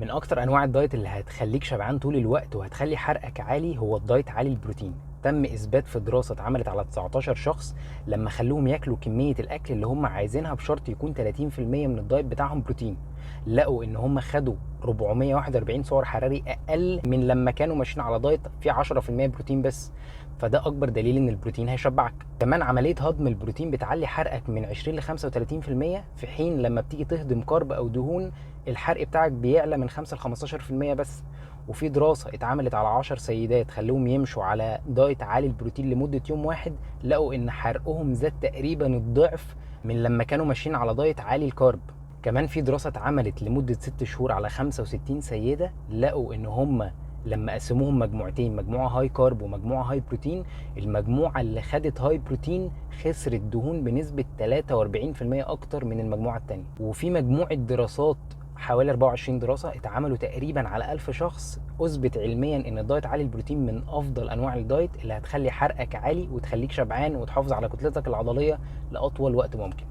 من اكتر انواع ال diet اللي هتخليك شبعان طول الوقت وهتخلي حرقك عالي هو ال diet عالي البروتين. تم اثبات في دراسة اتعملت على 19 شخص لما خلوهم ياكلوا كمية الاكل اللي هم عايزينها بشرط يكون 30% من ال diet بتاعهم بروتين، لقوا ان هم خدوا 441 سعر حراري اقل من لما كانوا ماشيين على diet فيه 10% بروتين بس. فده اكبر دليل ان البروتين هيشبعك. كمان عملية هضم البروتين بتعلي حرقك من 20 ل 35%، في حين لما بتيجي تهضم carb او دهون الحرق بتاعك بيعلى من 5 ل 15% بس. وفي دراسة اتعملت على 10 سيدات خلوهم يمشوا على diet عالي البروتين لمدة يوم واحد، لقوا ان حرقهم زاد تقريبا الضعف من لما كانوا ماشيين على diet عالي ال carb. كمان في دراسة اتعملت لمدة 6 شهور على 65 سيدة، لقوا ان هم لما قسموهم مجموعتين، مجموعة high carb ومجموعة high protein، المجموعة اللي خدت high protein خسرت دهون بنسبة 43% أكتر من المجموعة التانية. وفي مجموعة دراسات حوالي 24 دراسة اتعملوا تقريبا على 1000 شخص، أثبت علميا إن ال diet عالي البروتين من أفضل أنواع ال diet اللي هتخلي حرقك عالي وتخليك شبعان وتحافظ على كتلتك العضلية لأطول وقت ممكن.